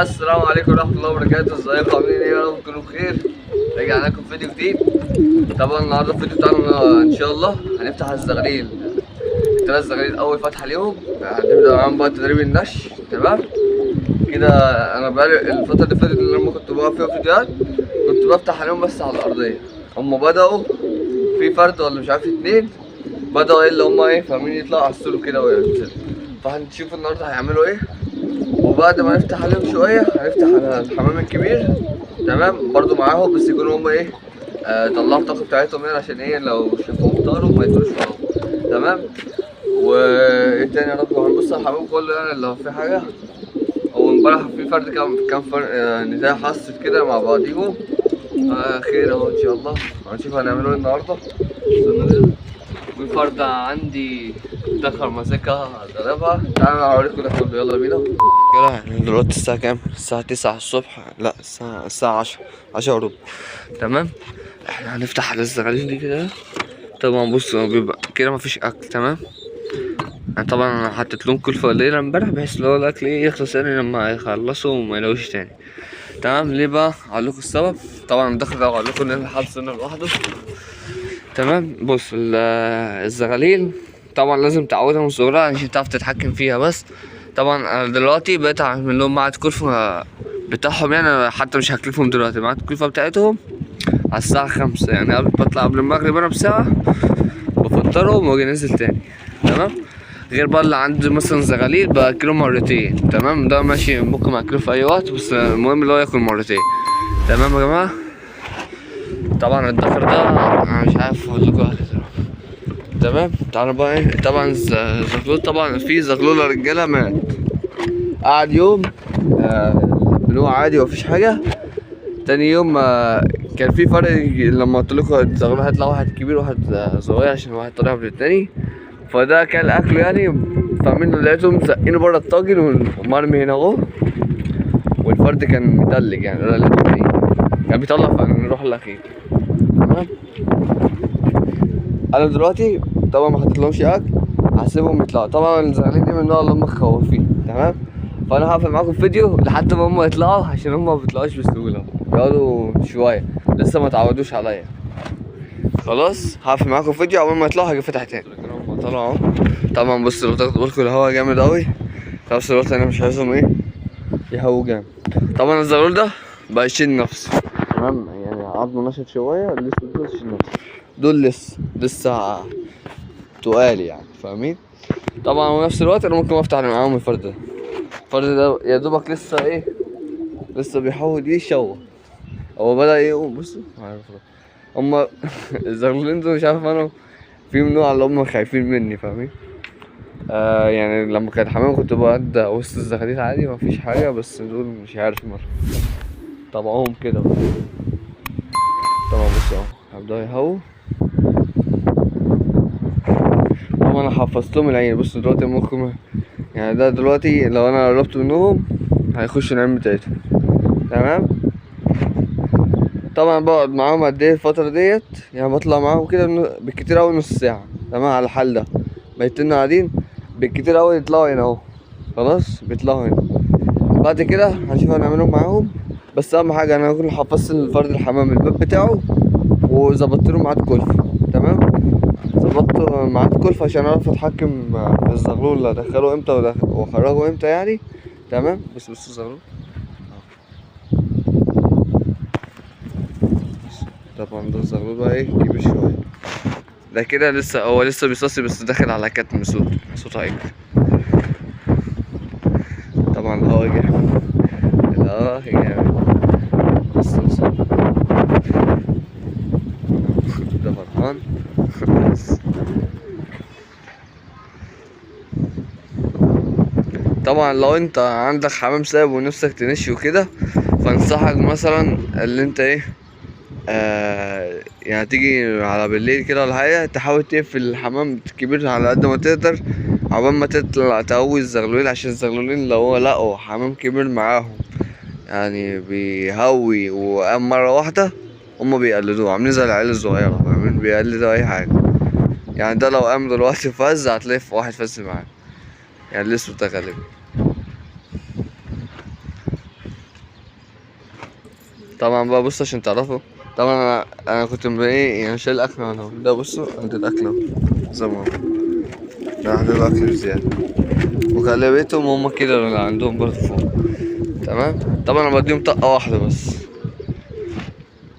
السلام عليكم ورحمة الله وبركاته. ازيكم عاملين ايه؟ يا رب تكونوا بخير. رجعنا لكم فيديو جديد. طبعا النهارده الفيديو بتاعنا ان شاء الله هنفتح الزغاليل، الثلاث زغاليل اول فتحه ليهم. هنبدا معاهم بقى تدريب النش. تمام كده. انا بقالي الفترة اللي فاتت اللي لما كنت بقف فيها فيديوهات كنت بفتح عليهم بس على الارضية. هم بداوا في فرد ولا مش عارف اتنين، بداوا ايه اللي هم ايه فاهمين يطلعوا على السلو كده وينزلوا. فهنشوف النهارده هيعملوا ايه. وبعد ما نفتح عليهم شوية هنفتح على الحمام الكبير، تمام، برضو معاهم، بس يكونوا هم ايه طلعوا الطاقة بتاعتهم يعني، عشان ايه لو شافوهم طاروا ما يطيروش وراهم. تمام. وايه تاني يا رب؟ هنبص على الحمام كله يعني لو في حاجة. هو امبارح في فرد كام فرد نزاع حصل كده مع بعضيهم. خير اهو ان شاء الله. هنشوف هنعمله ايه النهارده. في فرد عندي دخل ماسكها ضربها. تعالوا اوريكم ده كله، يلا بينا. كده احنا دلوقتي الساعة كام؟ الساعة 9 الصبح، لا الساعة 10، 10:15. تمام. احنا هنفتح على الزغاليل دي كده. طبعا بصوا بيبقى كده مفيش اكل. تمام. انا طبعا حطيت لهم كلفة قليلة امبارح بحيث ان هو الاكل ايه يخلص يعني لما يخلصوا وما يلاقوش تاني. تمام. ليه بقى؟ هقول لكم السبب. طبعا الدخل ده هقول لكم ان انا حابس هنا لوحده. تمام. بص الزغاليل طبعا لازم تعودها من صغرها عشان تعرف تتحكم فيها. بس طبعا انا دلوقتي بقيت اعمل لهم ميعاد كلفة بتاعهم، يعني انا حتى مش هكلفهم دلوقتي. ميعاد الكلفة بتاعتهم على الساعة 5، يعني قبل بطلع قبل المغرب انا بساعة، بفطرهم واجي نازل تاني. تمام. غير بقى اللي عنده مثلا زغاليل باكله مرتين. تمام. ده ماشي، ممكن اكله في اي وقت، بس المهم اللي هو ياكل مرتين. تمام يا جماعة. طبعا الدخر ده انا مش عارف اقول لكم حاجة. تمام. تعالوا بقى ايه. طبعا الزغلول، طبعا في زغلول يا رجاله مات، قعد يوم بنوع عادي ومفيش حاجة. تاني يوم كان في فرق لما قلت لكم الزغلول هيطلع واحد كبير وواحد صغير عشان واحد طالع قبل التاني، فده كان اكله يعني فاهمين. لقيتهم زقينه بره الطاجن ومرمي هنا اهو، والفرد كان متلج يعني، ده اللي كان بيطلع فنروح الاخير. تمام. انا دلوقتي طبعا ما حطيتلهمش اكل، هسيبهم يطلعوا. طبعا الزغاليل دي من النوع اللي هم خوافين. تمام. فانا هقفل معاكم فيديو لحد ما هم يطلعوا، عشان هم ما بيطلعوش بسهولة، بيقعدوا شوية لسه ما اتعودوش عليا. خلاص هقفل معاكم فيديو اول ما يطلعوا هاجي فاتح تاني. هم طلعوا اهو. طبعا بصوا لو تاخدوا بالكم الهوا جامد قوي، في نفس الوقت انا مش عايزهم ايه يهووا جامد. طبعا الزغلول ده بقى يشيل نفسه. تمام. يعني عظمه نشف شوية لسه، دول يشيل نفسه، دول لسه تقال يعني فاهمين. طبعا ونفس الوقت انا ممكن افتح معاهم الفرد ده. الفرد ده يا دوبك لسه ايه، لسه بيحاول يشوه، هو بدأ يقوم. بصوا هما الزغلولين دول مش عارف انا في نوع اللي هما خايفين مني فاهمين. يعني لما كان حمام كنت بقعد وسط الزغاليل عادي مفيش حاجة، بس دول مش عارف مرة طبعهم كده. طبعا بصوا اهو هيبدأوا يهووا. طبعا انا حفظتهم العين. بصوا دلوقتي ممكن يعني ده دلوقتي لو انا قربت منهم هيخشوا العين بتاعتهم. تمام. طبعا بقعد معاهم قد ايه الفترة ديت، يعني بطلع معاهم كده بالكتير اوي نص ساعة. تمام. على الحال ده بيتنا قاعدين بالكتير اوي يطلعوا هنا اهو، خلاص بيطلعوا هنا. بعد كده هنشوف هنعملهم معاهم. بس اهم حاجة انا هكون حفظت الفرد الحمام الباب بتاعه وظبطت له ميعاد كلفة. تمام. ظبطت ميعاد كلفة عشان اعرف اتحكم في الزغلول اللي هدخله امتى واخرجه امتى يعني. تمام. بص بص الزغلول. طبعا ده الزغلول بقى ايه كبير شوية، ده كده لسه هو لسه بيصاصي بس داخل على كتم صوته هيكبر. طبعا الهوا جامد، الهوا جامد. بص بص ده فرحان. بس طبعا لو انت عندك حمام سايب ونفسك تنشي وكده، فانصحك مثلا اللي انت ايه يعني تيجي على بالليل كده ولا حاجة، تحاول تقفل الحمام الكبير على قد ما تقدر عقبال ما تطلع تقوي الزغلولين، عشان الزغلولين لو هو لقوا حمام كبير معاهم يعني بيهوي وقام مرة واحدة هما بيقلدوه، عاملين زي العيال الصغيرة فاهمين، بيقلدوا أي حاجة يعني. ده لو قام دلوقتي فز هتلاقي واحد فز معاه يعني، الأسود ده غالبا. طبعا بقى بصوا عشان تعرفوا، طبعا انا كنت ايه يعني شايل الاكل انا ده، بصوا عند الاكل اهو زي ما هو، ده عند الاكل بزيادة، وغالبيتهم هما كده اللي عندهم برضه فوق. تمام. طبعا انا بديهم طقه واحدة بس،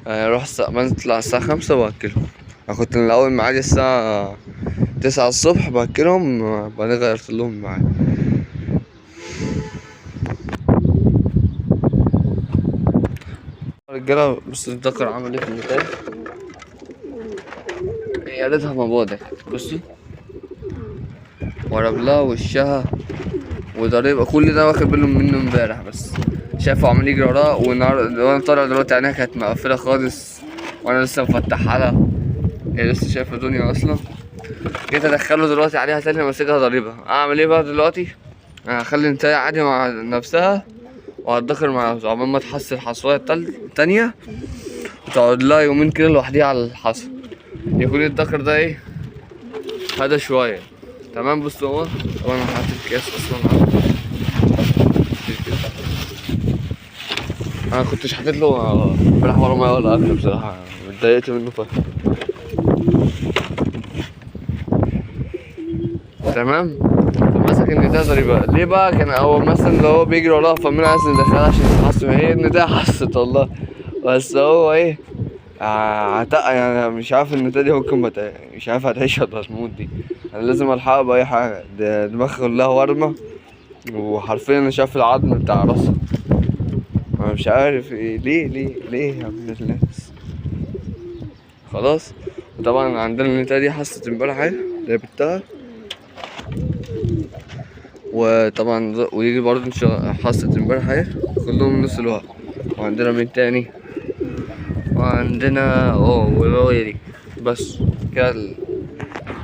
يعني اروح الساعة، بنطلع الساعة 5 واكلهم. انا كنت من الاول معادي الساعة 9 الصبح باكلهم، بعدين غيرت لهم الميعاد. الرجالة بصوا الذكر عمل ايه في النتاج، يا ريتها مبادئ. بصوا وربلها وشها وضريبة، كل ده واخد باله منه امبارح، بس شايفه عمال يجري وراه. والنهار وانا طالع دلوقتي عينيها كانت مقفلة خالص، وانا لسه مفتحها لها، هي لسه شايفة دنيا اصلا. جيت ادخله دلوقتي عليها تاني ماسكها ضريبة. اعمل ايه بقى دلوقتي؟ انا هخلي النتاية عادي مع نفسها وهتدخل مع نفسها عقبال ما تحصل الحصوية التانية، وتقعد لها يومين كده لوحديها على الحصى، يكون الدكر ده ايه هذا شوية. تمام. بصوا هو طبعا انا حاطط الكاس اصلا عنده، انا كنتش حاطط له امبارح ولا مية ولا اكل بصراحة، اتضايقت منه فشخ. تمام. فمسك النتاية ضريبة ليه بقى؟ كان هو مثلا لو هو بيجري وراها فمين عايز ندخلها عشان تحس، هي النتاية حست والله، بس هو ايه عتق يعني، مش عارف النتاية دي ممكن مش عارف هتعيش ولا هتموت دي، انا لازم الحقها باي حاجة. ده دماغها كلها ورمة، وحرفيا انا شايف العظم بتاع راسها، انا مش عارف ايه ليه ليه ليه يا ابن الناس. خلاص. وطبعا عندنا النتاية دي حست امبارح اهي لعبتها، وطبعا ودي برضه حست امبارح اهي، كلهم نفس الوقت. وعندنا مين تاني؟ وعندنا والراية دي بس كده،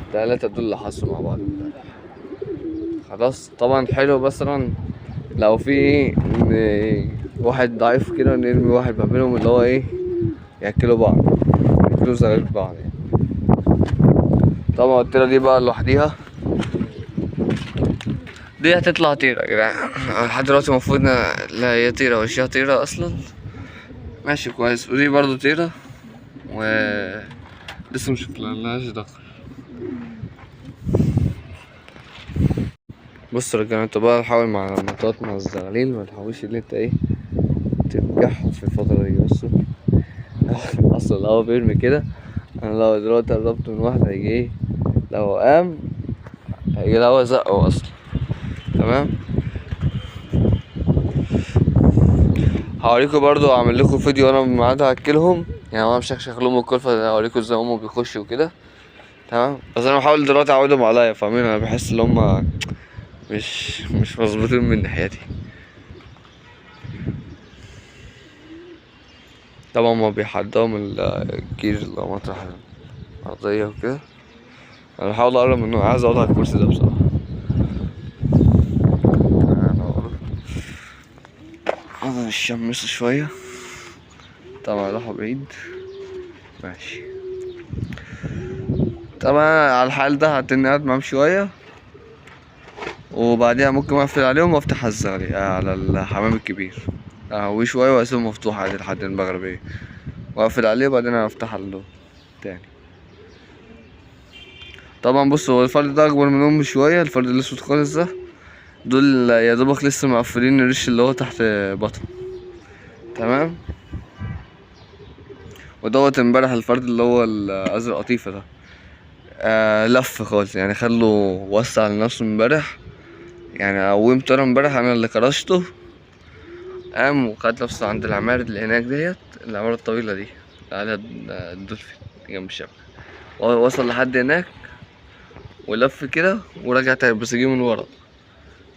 التلاتة دول اللي حصلوا مع بعض امبارح. خلاص. طبعا حلو مثلا لو في واحد ضعيف كده نرمي واحد ما بينهم اللي هو ايه ياكلوا بعض، ياكلوا زغاليل بعض يعني. طبعا الطيرة دي بقى لوحديها دي هتطلع طيرة يا جدعان، لحد دلوقتي المفروض لا هي طيرة وشها طيرة أصلا، ماشي كويس. ودي برضو طيرة و لسه مشوفلناش دخل. بصوا يا رجالة، انتوا بقى حاول مع المطاط مع الزغاليل ما تحاولش ان انت ايه تبجحهم في الفترة دي. بصوا اصلا لو هو بيرمي كده، انا لو دلوقتي قربت من واحد هيجي ايه، لو قام هيجي الهوا زقه اصلا. تمام. هوريكم برضو، اعمل لكم فيديو وانا ميعاد هاكلهم، يعني انا مش هشخ لهم الكلفة، هوريكم ازاي هما بيخشوا وكده. تمام. بس انا بحاول دلوقتي اعودهم عليا، فاهمين؟ انا بحس ان هما مش مظبوطين من ناحيتي. طبعا ما بيحدهم الجير اللي هو مطرح الارضية وكده. انا بحاول اقرب منه، عايز اقعد على الكرسي ده بصراحة. انا الشمس شوية، طبعا راحوا بعيد، ماشي. طبعا على الحال ده هتني قاعد معاهم شوية، وبعديها ممكن اقفل عليهم وافتح الزغري على الحمام الكبير، اهويه شوية واسيبه مفتوح عادي لحد المغربية، واقفل عليه وبعدين افتح له تاني. طبعا بصوا هو الفرد ده اكبر منهم بشوية، الفرد الاسود خالص ده، دول يا دوبك لسه مقفلين الريش اللي هو تحت بطنه. تمام. ودوت امبارح الفرد اللي هو الازرق قطيفة ده، لف خالص يعني، خلو وسع لنفسه امبارح، يعني قومت انا امبارح انا اللي كرشته، قام وخد نفسه عند العمارة اللي هناك ديت، العمارة الطويلة دي اللي عليها الدولفين جنب الشبكة، وصل لحد هناك ولف كده ورجع تاني، بس جه من ورا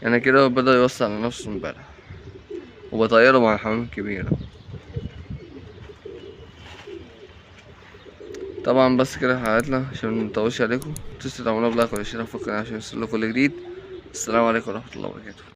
يعني كده، بدأ يوسع لنفسه امبارح، وبطيره مع الحمام الكبير طبعا. بس كده حلقتنا عشان منطولش عليكم، تنسوا تعملوا like واشتراك في القناة عشان يوصلكوا كل جديد. السلام عليكم ورحمة الله وبركاته.